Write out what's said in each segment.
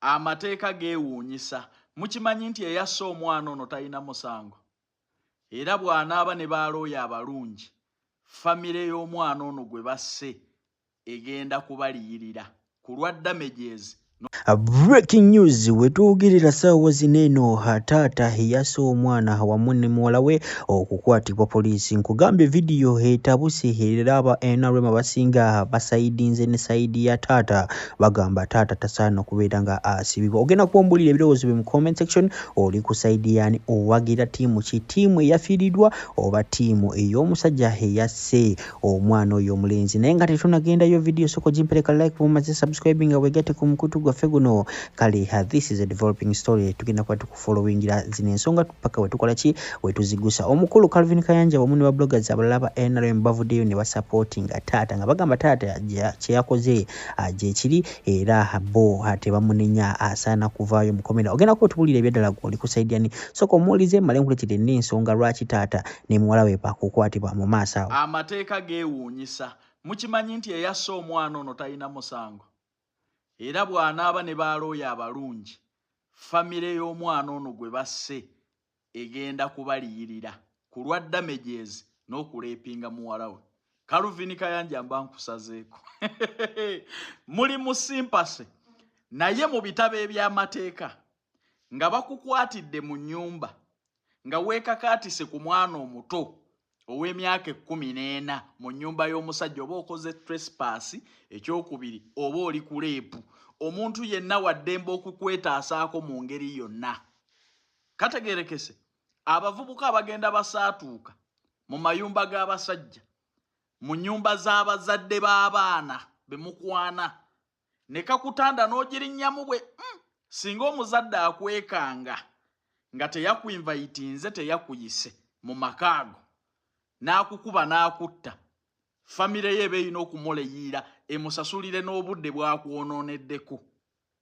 Amateeka geewuunyisa. Mukimanyi nti eyasse omwana ono talina musango? Era bw'anaaba ne baalooya abalungi, famire y'omwana ono gwe basse egenda kubaliyirira ku lwa damages. Breaking news, wetwogerera ssaawa zino eno, taata yasse omwana wamu ne muwala we okukwatibwa poliisi. Nkugambye, vidiyo etabuse era aba NRM abasinga basayidinze ne side ya taata, bagamba taata tasaana kubeera nga asibibwa. Ogenda kuba ebirowoozo bye mu comment section. Oli ku side yani? Owagira ttiimu ki? Ttiimu eyafiiriddwa oba ttiimu ey'omusajja eyasse omwana oyo omulenzi? Naye nga tetunagendayo, vidiyo soko gimpereka like, bumaze subscribing nga wegatte ku mukutu gwaffe guno. Kale, this is a developing story. Tugenda kuba tukufollowingira zino ensonga paka wetukola ki, wetuzigusa. Omukulu Calvin Kayanja wamu ne ba bloggers abalala ba NRM bavuddeyo ne basupportinga taata nga bagamba taata kyeyakoze gyekiri era bo tebamunenya, asaana kuvaayo mukomera. Ogenda kuba otubuulira ebyaddala gwe oli ku side yani. Soka omuwulize male nkuletire n'ensonga lwaki taata ne muwala we bakukwatibwa mu maaso awo. Amateeka geewuunyisa. Mukimanyi nti eyasse omwana ono talina musango? Era bw'anaaba ne baalooya abalungi, famire y'omwana ono gwe basse egenda kubaliyirira ku lwa damages n'okurapinga muwala we. Calvin Kayanja, mba nkusazeeko, muli mu sympathy, naye mu bitabo eby'amateeka, nga bakukwatidde mu nnyumba nga weekakaatise ku mwana omuto ow'emyaka 14 mu nnyumba y'omusajja, oba okoze trespass. Ekyokubiri, oba oli ku rape. Omuntu yenna waddembe okukwetaasaako mu ngeri yonna. Kategerekese, abavubuka abagenda basaatuuka mu mayumba g'abasajja, mu nnyumba z'abazadde b'abaana be mukwana, ne kakutanda n'ogirinnyamu bwe Singa omuzadde akwekanga nga teyakuinvitinze, teyakuyise mu makaago, n'akukuba n'akutta, famire ye eba erina okumuleyiira emusasulire n'obudde bwakwononeddeko.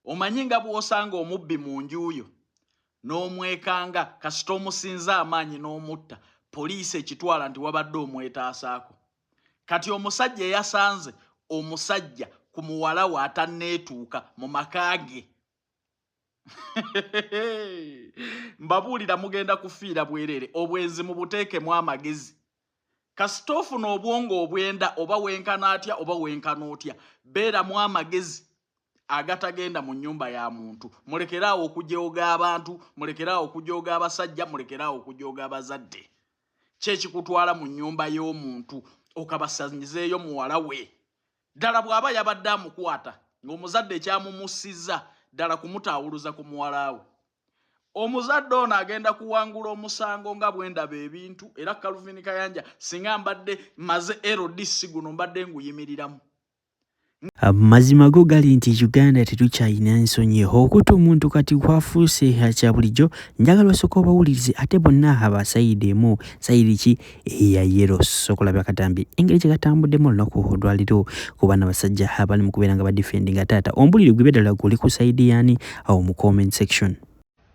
Omanyi nga bw'osanga omubbi mu njuuyo n'omwekanga, kasita omusinza amaanyi n'omutta, poliisi ekitwala nti wabadde omwetaasaako. Kati omusajja eyasanze omusajja ku muwala we atanneetuuka mu maka ge, mbabuulira, mugenda kufiira bwereere. Obwenzi mubuteekemu amagezi. Kasita ofuna obwongo obwenda, oba wenkana atya oba wenkana otya, beeramu amagezi agatagenda mu nnyumba ya muntu. Mulekeraawo okujooga abantu, mulekeraawo okujooga abasajja, mulekeraawo okujooga abazadde. Kyekikutwala mu nnyumba y'omuntu okabasanyizeeyo muwala we? Ddala bw'aba yabadde amukwata ng'omuzadde ekyamumusiza ddala kumutaawuluza ku muwala we, omuzadde ono agenda kuwangula omusango nga bwendaba ebintu. Era Calvin Kayanja, singa mbadde maze LDC guno, mbadde nguyimiriramu. Mazima go gali nti Uganda tetukyalina nsonyi. Okutta omuntu kati kwafuuse kya bulijjo. Njagala osooka obawulirize ate bonna aba side emu. Side ki? Eya yellow. Sokola byakatambi engeri gye katambuddemu olunaku olwaliro ku baana basajja abali mu kubeera nga badefendinga taata. Ombulire gwe byaddala, gwe oli ku side yani awo mu comment section.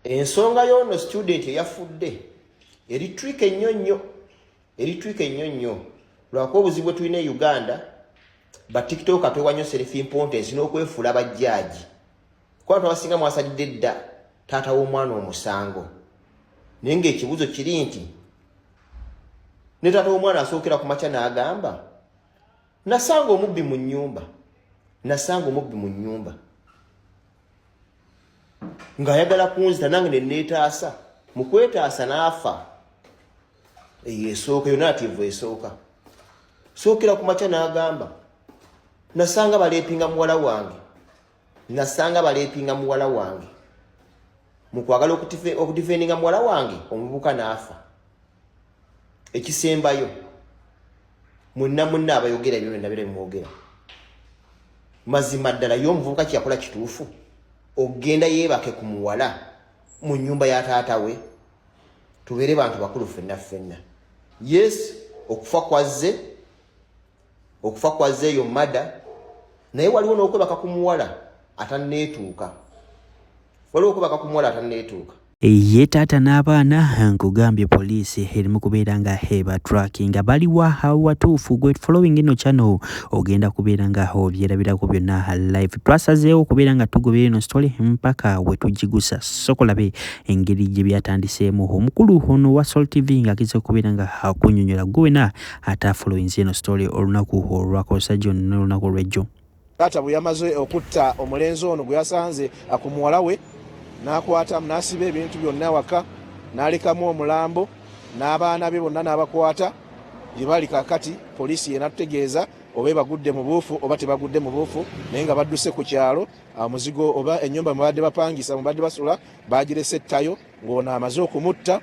Ensonga y'ono student eyafudde eri tricky ennyo nnyo, eri tricky ennyo nnyo, lwakuba obuzibu bwe tulina e Uganda, ba TikTok twewa nnyo self importance n'okwefuula bajjaaji, kuba twabasinga mwasalidde dda taata w'omwana omusango. Naye ng'ekibuuzo kiri nti ne taata w'omwana asookera ku makya n'agamba, "Nasanga omubbi mu nnyumba, nasanga omubbi mu nnyumba ng'ayagala kunzita, nange ne neetaasa, mu kwetaasa n'afa." Eyo esooka, eyo narrative esooka. Sookera ku makya n'agamba, "Nasanga barapinga muwala wange, nasanga barapinga muwala wange, mu kwagala okudefendinga muwala wange, omuvubuka n'afa." Ekisembayo, mwenna munna abayogera ebyo byonna bira bimwogera, mazima ddala ye omuvubuka kyeyakola kituufu, ogenda yeebake ku muwala mu nnyumba ya taata we? Tubeere bantu bakulu ffenna ffenna. Yes, okufa kwazze, okufa kwazze eyo mada, naye waliwo n'okwebaka ku muwala atanneetuuka, waliwo okwebaka ku muwala atanneetuuka. Ye taata n'abaana nkugambye poliisi erimu kubeera nga ebatrackinga baliwa watuufu. Gwe following eno channel ogenda kubeera nga obyerabirako byonna live. Twasazeewo okubeera nga tugobera eno story mpaka we tugigusa. Sokolabe engeri gye byatandiseemu. Omukulu ono wa Sol TV ng'ageza okubeera nga akunnyonnyola gwe wena ate afollowinze eno story olunaku olwakosa gyonna olunaku olw'ejjo. Taata bwe yamaze okutta omulenzi ono gwe yasanze ku muwala we, n'akwata n'asiba ebintu byonna waka, n'alekamu omulambo n'abaana be bonna n'abakwata gye bali. Kakati poliisi yenatutegeeza oba ebagudde mu buufu oba tebagudde mu buufu, naye nga badduse ku kyalo. Omuzigo oba ennyumba mubadde bapangisa, mubadde basula, bagirese ettayo ng'ono amaze okumutta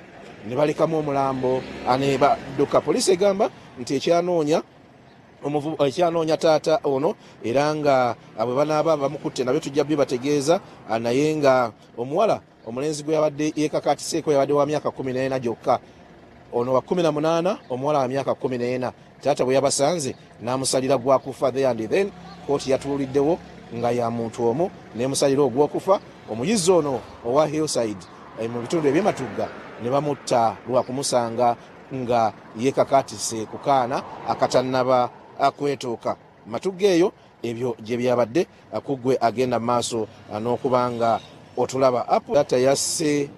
ne balekamu omulambo ne badduka. Poliisi egamba nti ekyanoonya taata ono, era nga bwe banaaba bamukutte nabyo tujja bibategeeza. Naye nga omuwala omulenzi gwe yabadde yeekakatiseeko yabadde wa myaka 14 gyokka, ono wa 18, omuwala wa myaka 14. Taata bwe yabasanze n'amusalira gwakufa there and then. Kooti yatuuliddewo nga ya muntu omu n'emusalira ogw'okufa omuyizi ono owa Hillside mu bitundu ebyematugga, ne bamutta lwa kumusanga nga yeekakatise ku kaana akatannaba kwetuuka. Matugga eyo ebyo gye byabadde. Kuggwe agenda maaso n'okuba nga otulaba apo, taata yasse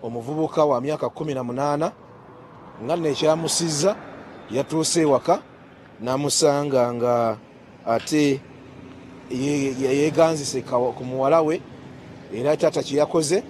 omuvubuka wa myaka 18 nga nno ekyamusizza yatuuse ewaka n'amusanga nga ate yeeganzise ku muwala we, era taata kye yakoze.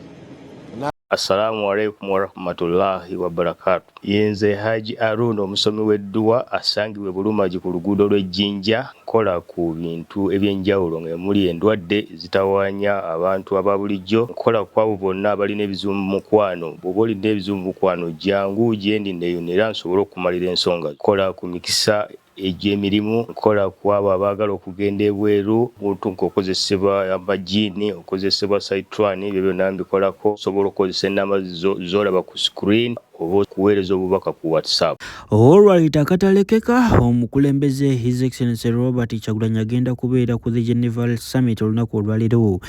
Assalamu alaikum warahmatullahi wabarakatu. Yenze Haji Aruna, omusomi w'edduwa asangibwa e Bulumagi ku luguudo lw'Ejjinja. Nkola ku bintu ebyenjawulo nga muli endwadde ezitawaanya abantu aba bulijjo. Nkola ku abo bonna abalina ebizibu mu mukwano. Bw'oba olina ebizibu mu mukwano, jangu gyendi neeyune era nsobole okumalira ensonga. Nkola ku mikisa egy'emirimu, nkola ku abo abaagala okugenda ebweru, muntu ng'okozesebwa amajiini, okozesebwa saitwani, ebyo byonna mbikolako. Osobola okukozesa ennamba z'olaba ku screen oba okuweereza obubaka ku WhatsApp. Alright, akatalekeka, omukulembeze His Excellency Robert Kyagulanyi agenda kubeera ku the Geneva Summit olunaku olwaleero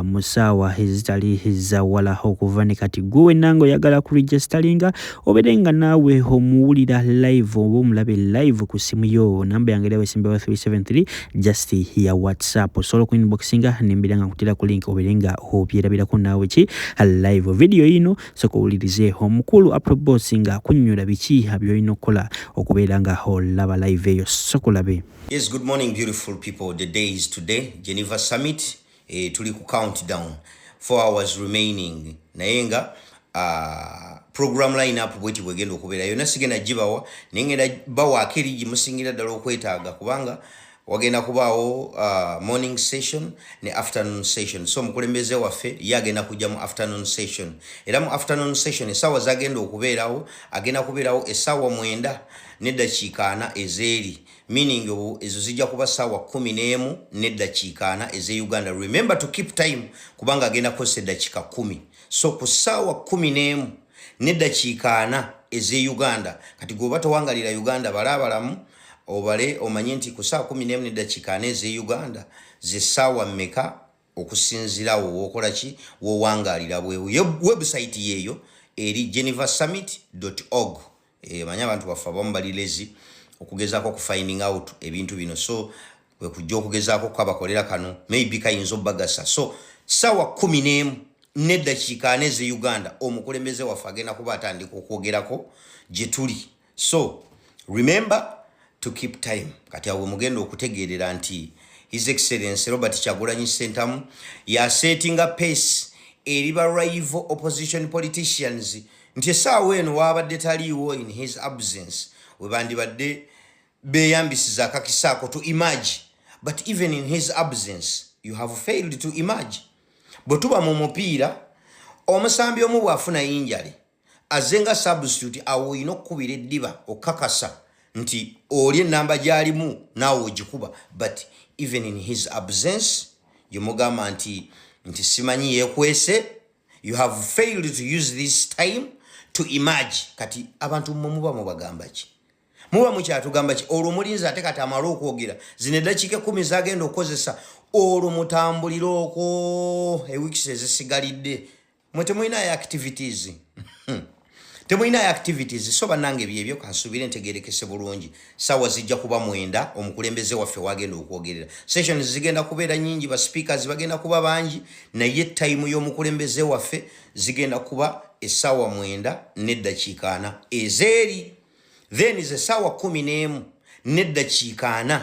mu ssaawa ezitali za wala okuva ne kati. Gwe wenna nga oyagala kuregisteringa obeere nga naawe omuwulira live oba omulabe live ku ssimu yo, namba yange era wesimbawo 373 just ya WhatsApp. Osobola okuinboxinga nembeera nga nkutera ku link obeere nga obyerabirako naawe ki live video yino. Soka owulirize omukulu Aprobos nga akunnyonnyola biki by'olina okukola okubeera nga olaba live eyo. Sokolabe. Yes, good morning, beautiful people. The day is today, Geneva Summit. Tuli ku countdown, 4 hours remaining. Naye nga program line up bweti bwegenda okubeera yonna, sigenda gibawa, naye ngenda bawaako eri gimusingira ddala okwetaaga, kubanga wagenda kubaawo morning session ne afternoon session. So omukulembeze waffe ye agenda kujja mu afternoon session, era mu afternoon session essaawa zagenda okubeerawo, agenda kubeerawo essaawa 9:40 ezeeri, meaning ezo zijja kuba ssaawa 11:40 ez'e Uganda. Remember to keep time, kubanga agenda kukozesa eddakiika 10. So ku ssaawa 11:40 ez'e Uganda, kati gweoba towangalira Uganda, balaabalamu obale omanye nti ku ssaawa 11:40 ez'e Uganda ze ssaawa mmeka okusinziirawo wokola ki wowangalira bwewu. Website yeeyo eri genevasummit org. Manye abantu baffe abamu bali lazy okugezaako okufinding out ebintu bino, so kwe kujja okugezaako kukabakolera kano, maybe kayinza obbagasa. So ssaawa 11:40 eze Uganda omukulembeze waffe agenda kuba atandika okwogerako gye tuli. So remember to keep time. Kati awo mugenda okutegeerera nti His Excellence Robert Kyagulanyi Sentamu yasetinga pace eri ba rival opposition politicians, nti essaawa eno waabadde taliiwo, in his absence we bandibadde beeyambisiza akakisaako to emerge, but even in his absence you have failed to emerge. Bwe tuba mu mupiira, omusambi omu bw'afuna injury azze nga substitute, awo olina okukubira eddiba okakasa nti oli enamba gy'alimu naawe ogikuba. But even in his absence gyemugamba nti simanyi yeekwese, you have failed to use this time to emerge. Kati abantu mmwe muba mubagamba ki? Muba mukyatugamba ki? Olwo mulinzi ate kati amale okwogera zino eddakiika 10 zagenda okukozesa, olwo mutambulire okwo ewiikisi ezisigalidde. Mwe temulinayo activities, temulinayo activities. So bannange, byebyo, kansuubire ntegerekese bulungi. Saawa zijja kuba 9, omukulembeze waffe wagenda okwogerera. Sessions zigenda kubeera nyingi, ba speakers bagenda kuba bangi, naye time y'omukulembeze waffe zigenda kuba essaawa 9:40 ezeeri, then ze ssaawa 11:40.